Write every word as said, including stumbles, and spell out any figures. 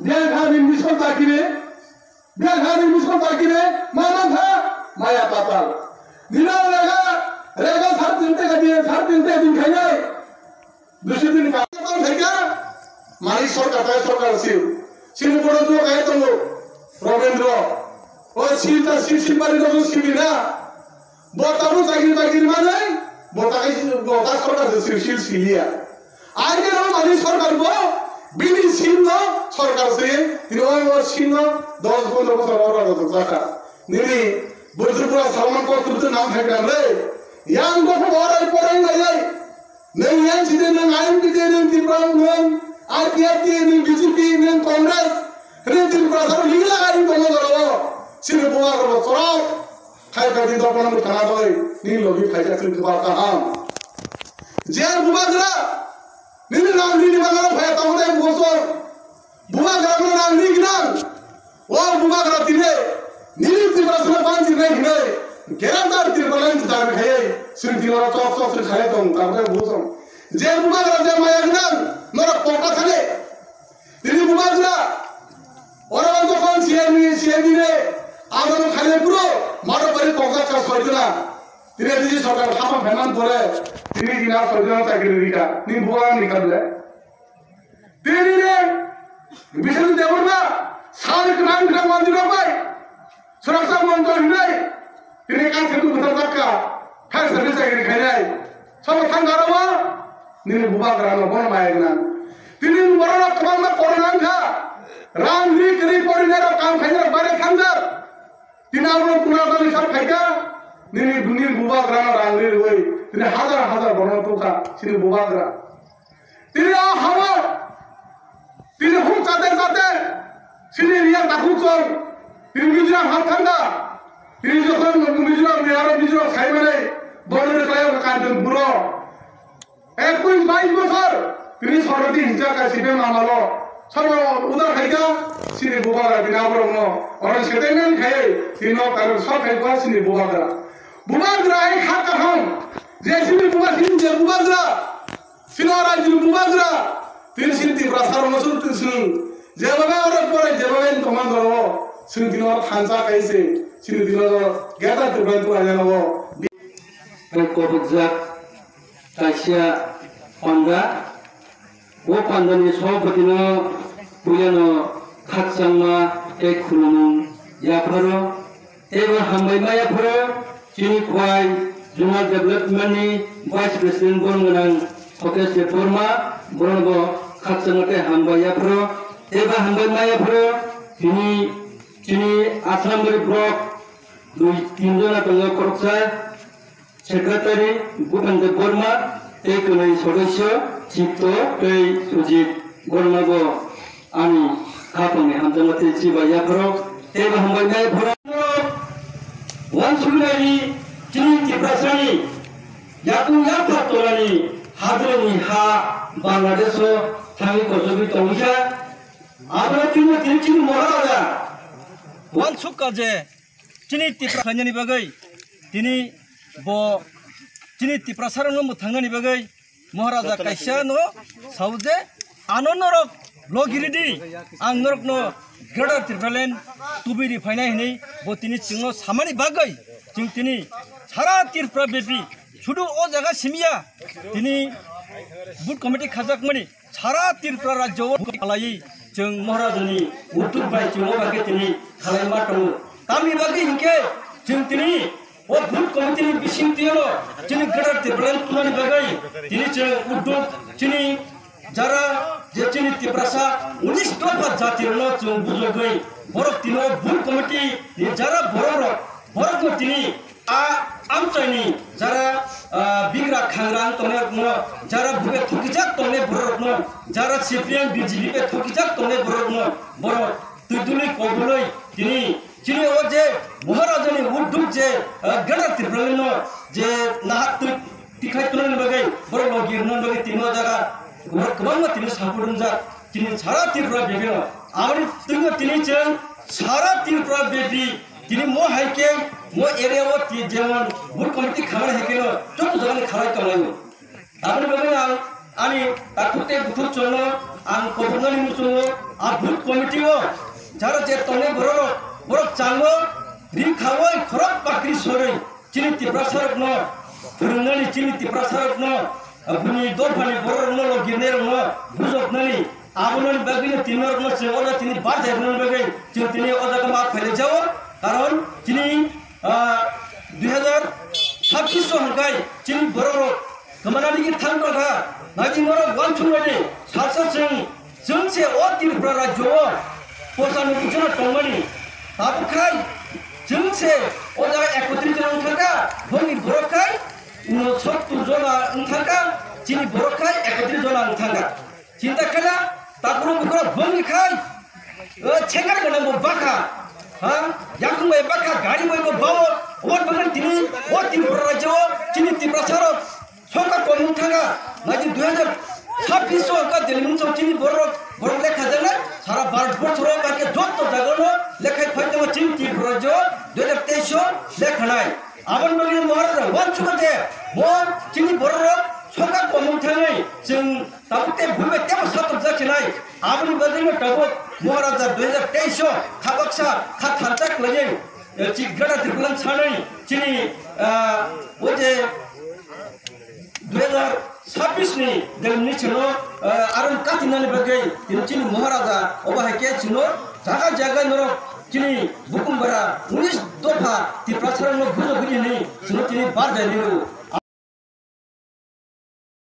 Biang kha ni miskol takire, biang kha ni miskol takire, mama kha, maya patal. Dina rega, rega sar tin teka din, sar tin teka din khainai. Dusi din ka tong thaika, mari sorkar tai sorkar sil. Sini bodo tu kai tongo, Robindro. O sil ta sil sil bari dogo sil na. Bo tabuk chakri bakri manwi, bo takai, bo ta sorkar se sil, sil, siliya. Aike no mani sorkar bo, bini sil no sorkar se, tini o, o sil no dos pondro bosor oro rok jaka. Nini, Burjupura Salman Kok tu nam thai kan re. Yang bo ko oro poreng lai lai. Nwng N C D, nwng I N P T, nwng Tripura, nwng R P F T, nwng B J P, nwng Congress, nwng Tripura sabo higla ari tongo jora o. Sini buwa rok chorok. Khai khai din dopana mui thana doi. Ni logi khai khai sini buwa kaham. Je buwa gra. Nini nam nini bangala phaya tongo dai buwa chor. Bubagra no nang ri gnang. O bubagra tine, nini Tiprasano banjirnai hinai, geramdar Tipraland judar khaiye, sini dinora chok chok sini khaiye tong, tamre bujong. Je bubagra je maya gnang, nora pokta thane. Tini bubagra, ora ang tokon C I D ni, C I D ni, amo khaiye puro, maro bari koksa ka soidona. Tini diji sorkar hapang pheman pore, tini dina soidona chakri rika, ni bubagra ni kadle. Tini ne, Bisnu Debbarma, sal khnang khnang mandir rok bai, suraksa montor hinai, tini kan setu bwthar jakka, fire service chakri khainai, sobo thang garawa, nini bubagra no bono maya gnang. Tini borok kwbangma corona wngkha, rang ri kwrwi porinai rok kam khainai rok bare thangjak, tini abo kuna bani sak phaikha, nini, nini bubagra no rang ri rwi, tini hazar hazar borok tukha, sini bubagra. Tini o hao, tini huk chate chate, sini riya takhuk chong, tini Mizoram hap thangda, tini jokhon Mizoram ni aro Mizoram sai mane, border khlai o kanchon buro. Ekwis bais bosor, tini soroti hinsa ka sibe mamalo, sobo udar khaika, sini bubagra bini aborok no, oro settlement khai, tini no karo sok khai bua sini bubagra. Bubagra ai kha kaham, je sini bubagra, sini je bubagra. Sino rajini bubagra, tini sini Tiprasa rokno sung twi sung. Jebaba oro pore, jebaba in command oro, sini tini oro thansa kai se, sini tini oro geta Tripura ni tula jana o. Kobokjak kaisa panda, o panda ni sobhapati no puila no khakchangma tei khulumung yapharo. Teibo hambai maya phoro chini Khowai Zonal Development ni Vice President borong gwnang Hokesh Debbarma, borok bo khakchangma tei hambai yaphoro. Teibo hambai maya phoro tini chini Assembly block dui tin jona tongo, khoroksa Secretary Bhupen Debbarma tei kwnwi sodosyo Chitto tei Sujit, borokno bo ani khapangni hamjakma tei chibai yapharo tei bo hambai nai phoro. Wansuknai chini Tiprasani yakung yapha tolani hadroni ha Bangladesh-o thangwi kochogwi tongkha. Abo tini tini chini mora oya. Wansukha je chini Tipra khlainani bagwi, tini bo chini Tiprasarokno mwthangnani bagwi Maharaja kaisa no sao je, ano norok logi ridi, ang norokno Greater Tipraland tubui ri phainai hinwi bo tini chwngno samani bagwi chwng tini sara Tripura bepi sudu o jaga simiya tini booth committee khajakmani. Sara Tripura rajyo o khalaiwi chwng Maharajani uddog bai chwng o bagwi tini khalai ma tongo. Tamni bagwi hinkhe chwng tini o booth committee ni bising twiyo chini Greater Tipraland tunani bagwi tini chwng uddog chini jara je chini Tiprasa unis dopha jati rokno chwng bujogwi borok tini o booth committee ni jara borok rok borok no tini A amchaini jara, ah, bigra khangra wng tongnai rokno, jara bubai thokijak tongnai borok rokno, jara C P M B J P bai thokijak tongnai borok rokno, borok twi dului kobului tini chini o je Maharajani uddog je, ah, Greater Tipraland no je nahak twi tikhai tongnani bagwi borok logi rwnani bagwi tini o jaga borok kwbangma tini support wngjak. Tini sara Tripura bebino, aboni tini tini chwng sara Tripura bebi, tini mo hai khe mo area o ti jemon booth committee khamani hai khe no joto jagani khalai tonglaio. Aboni bagwi ang ani takhuk tei bukhuk chwngno Ang koboknani muchungo a booth committee-o jara je tongnai bororok, borok chango ri khaui khorok bakri sorwi chini Tiprasarokno phwrwngnani, chini Tiprasarokno, ah, buini dophani bororokno, logirnairokno bujoknani, abononi bagwino tini norokno chwng o jaga tini barjai rwnani bagwi chwng tini o jaga ma phailai jao. Karon chini, ah, dui hazar sabbish o hwnkhe chini bororok kwmanani thang tongkha. Nai di norok uansuknani salsa chwng, chwng se o Tripura rajyo o pochanoboi jona tongmani. Tabuk khai chwng se o jaga ekotris jona wng thangkha, bongni borok khai unosottor jona wng thangkha, chini borok khai ekotris jona wng thangkha. Chinta khaina, takhurok bukhurok bongni khai, o, chekar gwnang bo bakha, ha? Yakung bai bakha, gari bai bo bao, oboni bagwi tini o Tripura rajyo o chini Tiprasarok songkha kom wng thangkha. Nai di dui hazar sabbish o wngkha Delhi mungsa chini borok, borok lekha jaknai, sara Bharat borso ro bai khe jotto jaga no lekha phai tongo chini Tripura rajyo o dui hazar teis o lekha nai. Aboni bagwi Maharaja uansukha je mo chini bororok songkha kom wng thangwi chwng tabuk tei buibai tebo satokjak khenai. Aboni bagwino tabuk Maharaja dui hazar teis o kha baksa kha thansa khlaiwi, eh, chi gana Tripura sanwi chini, ah, o je dui hazar sabbish ni Delhi ni chwngno, ah, aron katinani bagwi tini chini Maharaja obo hai khe chwngno jaga jaga norok chini bukung bara unis dopha Tiprasarokno bujogwi hinwi chwngno tini barjai rio.